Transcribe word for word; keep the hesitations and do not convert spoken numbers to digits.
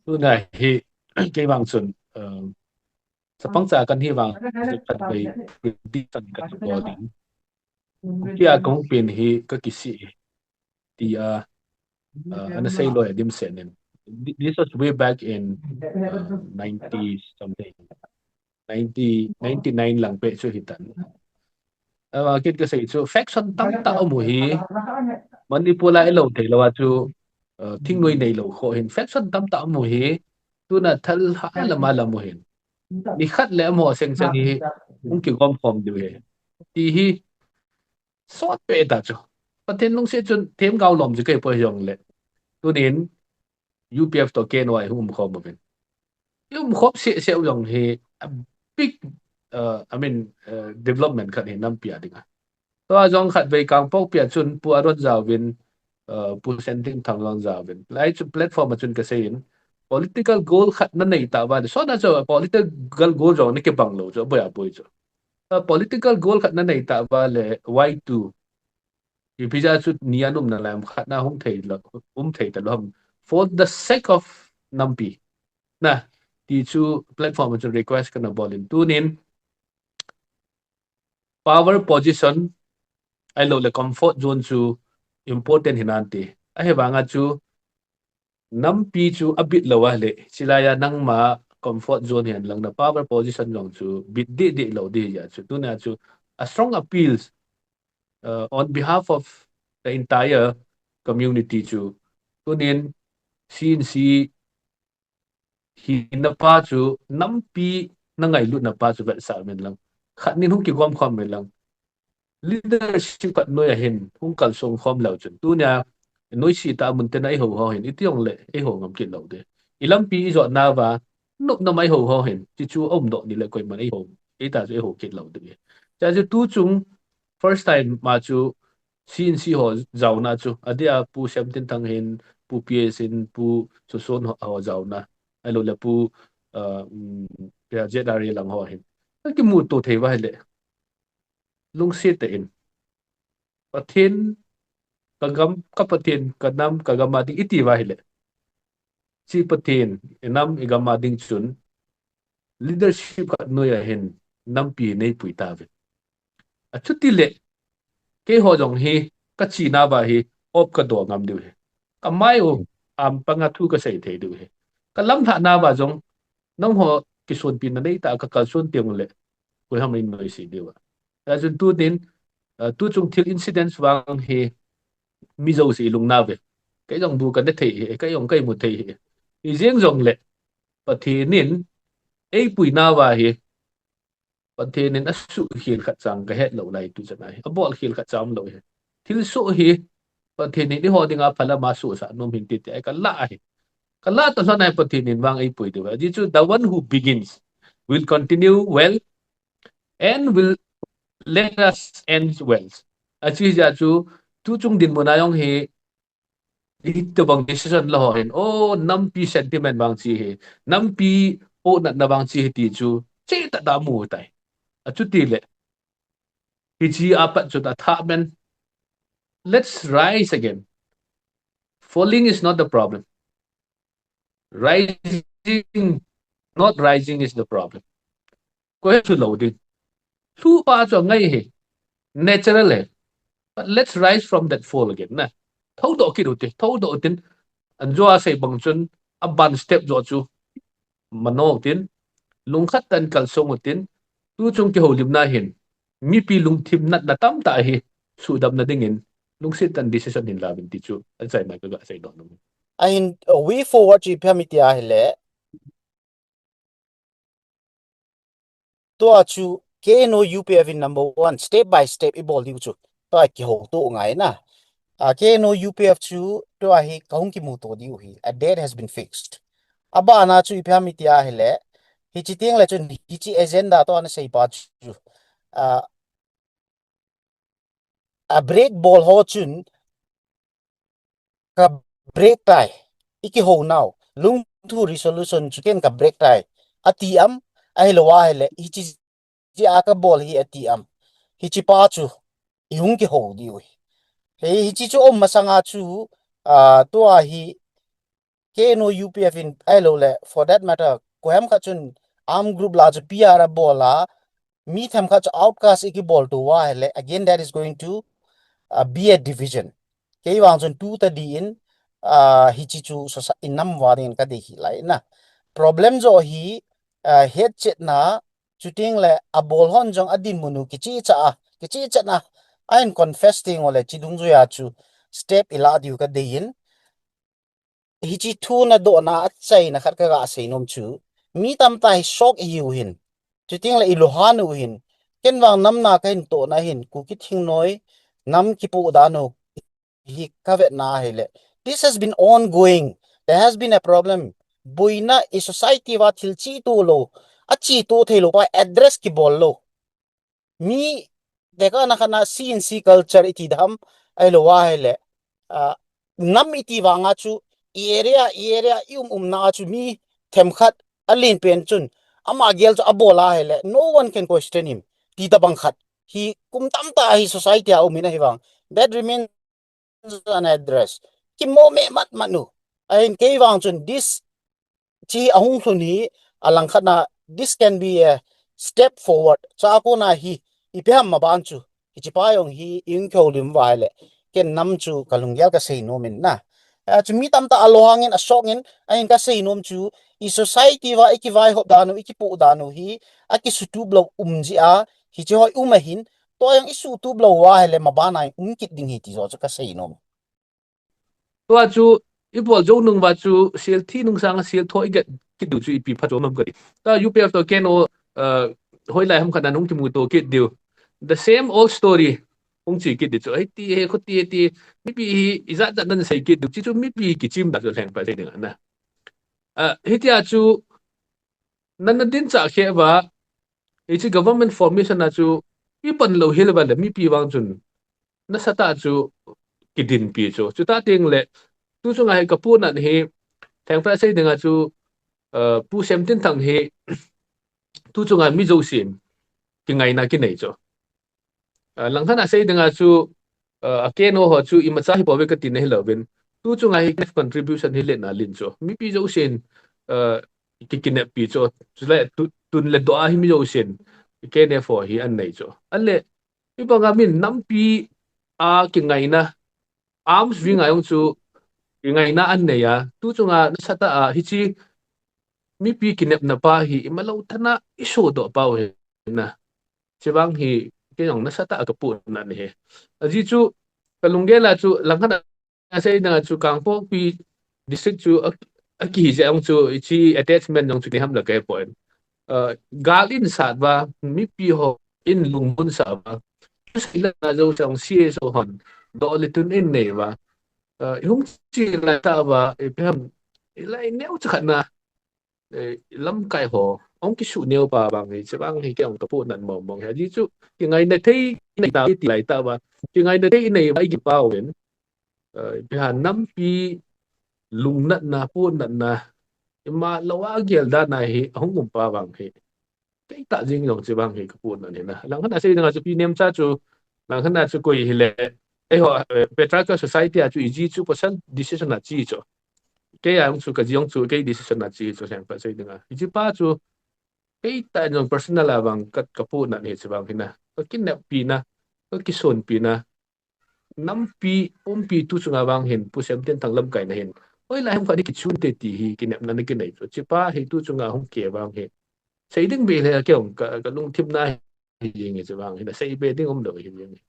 Tuna hi, kei vang chun, um, chapang cha kan hi vang, khat vei, prediction kan bol ding. Tia kong pen hi ka kisih, tia, uh, ana sei loi a dimset in. Thi-, this was way back in, uh, ninety something. Ninety, ninety-nine lang peh chu hitan. Ama kit ka sei chu, faction tamtah amu hi, Manipur a i lo thei lo a chu, uh, thingnoi nei lo kho hin, faction tamtah amu hi, tuna thal ha lama lamu hin. Ni khat le amaho seng seng hi, hung kigom khom diu hi. Ti hi, sot peh ta chu. Pathen lungset chun, themgao lom chu kei poi jong le. Tunin, U P F to K N O a i hung um khom uvin. I um khom seh seh u jong hi a big, uh, I mean, uh, development khat hi nampi a dinga. Tua jong khat vei Kangpokpi a chun Pu Aaron jauvin, uh, Pu Sentinthang jong jauvin. Lai chu platform a chun ka sei in, political goal khat na nei ta uva le. Sot na chu political goal jong na kibang lo chu, boi a boi chu. Uh, political goal khat na nei ta uva le, why two? Ipi jeh a chu ni a um na lai um khat na hung thei lo, um thei ta lo ham. For the sake of nampi. Na, ti chu platform a chun request kana bol in tunin power position, ahilou le comfort zone chu important hi nante. Ahivang a chu nampi chu a bit lo a le, chilai a nangma comfort zone hi hen lang na power position jong chu bit deh deh lo ding hi a chu. Tuna chu a strong appeals, uh, on behalf of the entire community chu. Tunin C N C hina pa chu nampi na ngailut na pa chu vetsah uvin lang. Khat nin hung kigom khom uvin lang. Leadership khat noi a hin hung kalsong khom leu chun. Tunia noise tah a mun tin a eiho ho hin, iti jong le eiho ngam kit lou ding. I lampi i jot nauva, nop na mai ho ho hin, ti chu a um doh ni le koiman eiho, eita chu eiho kit lou ding. Chua chu tu chung first time ma chu C N C ho jaona chu, adeh a Pu Semtinthang hin, Pu P S hin, Pu Soson ho, ho jaona, ahilou le Pu, uh, um, P R Z R A lang ho hin. Ka kimuto thei uva ahile. Lungset tah in. Pathen, ka gam, ka Pathen, ka nam, ka gam a ding iti uva ahile. Chi Pathen, i nam, i gam a ding chun, leadership khat noi a hin, nampi nei pui tauve. Achuti le, keiho jong hi, ka chi nauva hi, op ka do ngam diu hi. Ka mai u, am panga thu ka sei thei diu hi. Ka lamlhah nauva jong, nangho kisonpina nei tah a ka kalson teng u le, koi ham in noise diu a. Hijeh chun tunin, uh, tu chung thil incidents vang hi mi jouse i lung nauve. Kei jong bu ka ne thei hi, kei jong ka imu thei hi. Hijeng jong le, Pathen in eipui nauva hi, Pathen in asuhkhel khat chang ka het lou lai tu chan a hi. Abol khel khat chang lou hi. Thilsoh hi, Pathen in eiho dinga phalam a sohsah nom hin ti ti a ka lah hi. Ka lah toh lhon a hi Pathen in vang eipui diu a. Ajeh chu the one who begins will continue well and will let us end well. Achuti jeh chu tu chung dinmun a jong hi, hitobang decision la ho hin, o, nampi sentiment vang chi hi, nampi o natna vang chi hi ti chu, che tah a mu tai. Achuti le, hiche a pat chu ta tha men, let's rise again. Falling is not the problem. Rising, not rising is the problem. Koi chu lou ding. Lhu pa chu angai hi. Natural hi. But let's rise from that fall again, na. Thoudoh kit u te, thoudoh u tin. An jo a sei bang chun, a ban step jo chu. Mano u tin. Lungkhat tah in kalsong u tin. Tu chung kihoulimna hin. Mipi lungthim natna tamtah hi. Sudamna dingin. Lungset tah in decision hin la uvin ti chu. Achaina ka ga seidoh nom. Ahin, uh, way forward chu ipi ham iti ahile. Tua chu K N O U P F in number one, step by step i bol diu chu. Tua kihouto ngai na. A, K N O U P F chu tua hi ka hung kimuto diu hi. A date has been fixed. Abana chu ipi ham iti ahile. Hichi teng le chun hichi agenda tua na sei pa chu. A, a break bol ho chun ka break tai. I kihou nau. Lungthu resolution chu ken ka break tai. Ati am, ahilou ahile, hichi, chi a ka bol hi ati am. Hichi pa chu, i hung kihou diu hi. Hei, hichi chu um masanga chu, a, tua hi, K N O U P F in, ahilou le, for that matter, koiham khat chun arm group lah chu P R a bol a, mi themkhat chu outcast i kibol tou va ahile, again, that is going to uh, be a division. Kei vang chun tu ta di in, uh, hichi chu sosa-, i nam va ding in ka dei hi lai na. Problem jo hi, uh, hetchetna, chuting le a bol hon jong a dinmun u kichi cha a, kichi chetna, a in confess ding u le chi dungjuia chu step i la diu ka dei in. Hichi thu na dohna a chaina khat ka ga sei nom chu, mi tamtah hi shock i hiu hin, chuting le i luhan u hin, ken vang nam na ka hin tohna hin, Kuki thingnoi nam kipoh dan u hi ka vetna ahile, this has been ongoing. There has been a problem. Boina i society va thil chi to lou, a chi to thei lou pa address kibol lou. Mi, tekah na khat na C N C culture i ti dam, ahilou va ahile, ah, nam i ti vang a chu, i area, i area, i um umna a chu mi themkhat a len pen chun, ama gel chu a bol a ahile, no one can question him, ti tabang khat. Hi kum tamtah hi society a um in ahi vang. That remains unaddressed. Kimo me mat mat u. Ahin kei vang chun this chi a hung lhun hi a langkhat na, this can be a step forward. Cha ko na hi, ipi ham ma ban chu. Hichi pa jong hi i hung kho lim vai le. Ken nam chu ka lunggel ka sei nom in na. A chu mi tamtah a lohang in a shock in, ahin ka sei nom chu, i society va, i kivaihop dan u, i kipoh dan u hi, a kisutup lou um ji a, hichi hoi um ahin, tua jong i sutup lou va ahile ma ban a um kit ding hi ti jo chu ka sei nom. Tua chu, i bol jou nung va chu, sel thi nung sang a sel tho i get kit diu chu ipi pha chu um am ka ti. Ta U P F to K N O, uh, hoilai ham khat na hung kimu to kit diu. The same old story. Hung chi kit di chu, ai ti he, khu ti he ti, mipi hi, i jat jat nan sei kit diu, chi chu mipi kichim da chu lheng pa sei ding a na. Ah, hitia chu, nan na din cha khe va, hichi government formation a chu, i pan lou hil va le, mipi vang chun, nasatah chu, kidin pi chu. Chuta teng le, tu chunga hi ka pu nan hi, lheng pa sei ding a chu, ah, Pu Semtinthang hi, tu chunga mi jousen, kingaina kinei chu. Ah, langkhat a sei ding a chu, ah, a K N O ho chu imacha hi pove ka ti na hi lou vin. Tu chunga hi contribution hi len a len chu. Mipi jousen, ah, ki kinep pi chu. Chule tu, tun le doh a hi mi jousen K N F ho hi an nei chu. An le, i bang a min nampi a kingaina, arms wing a jong chu kingaina an nei a. Tu chunga nasatah a hichi mipi kinepna pa hi imalou thana i sodoh pau hi na. Chi vang hi kei jong nasatah a ka pu nan hi. Aji chu ka lunggel a chu langkhat a sei na chu Kangpokpi district chu a, a kihi je jong chu hichi attachment jong chu ni ham la ka he poi. Ah, gal in sat va, mipi ho in lungmon sa va. Sei la na jo sang C S O hon, doh le tun in nei va. Ah, i hung chi lai ta va, ipi ham, i lai neo cha khat na, eh, lamkai ho, hung kisu neo pa vang hi, chi vang hi kei jong ka pu nan mong mong hi. Aji chu, kingaina thei, nei ta, ti lai ta va. Kingaina thei nei va i ki pau in. Eh, ipi ham nampi lungnatna, punnatna, imalou a gel dan a hi, a hung um pa vang hi. Kei tah jing jong chi vang hi ka pu nan hi na. Langkhat a sei ding a chu Pi Nemcha chu, langkhat a chu koi hi le, ei ho, eh, patriarchal society a chu i ji chu pasal decision a chi chu. Kei a jong chu ka ji jong chu kei decision a chi chu lheng pa sei ding a. I ji pa chu, kei tah jong personal a vang ka, ka pu nan hi chi vang hi na. Ka kinep pi na, ka kison pi na, nampi, pumpi tu chunga vang hin, Pu Semtinthang lamkai na hin. Hoilai ham khat ni kichun te ti hi, kinepna na kinei chu. Chi pa hi tu chunga hung ke vang hi. Sei ding be le kei jong ka, ka lungthim na hi jing hi chi vang hi na. Sei be ding um lou hi jing hi.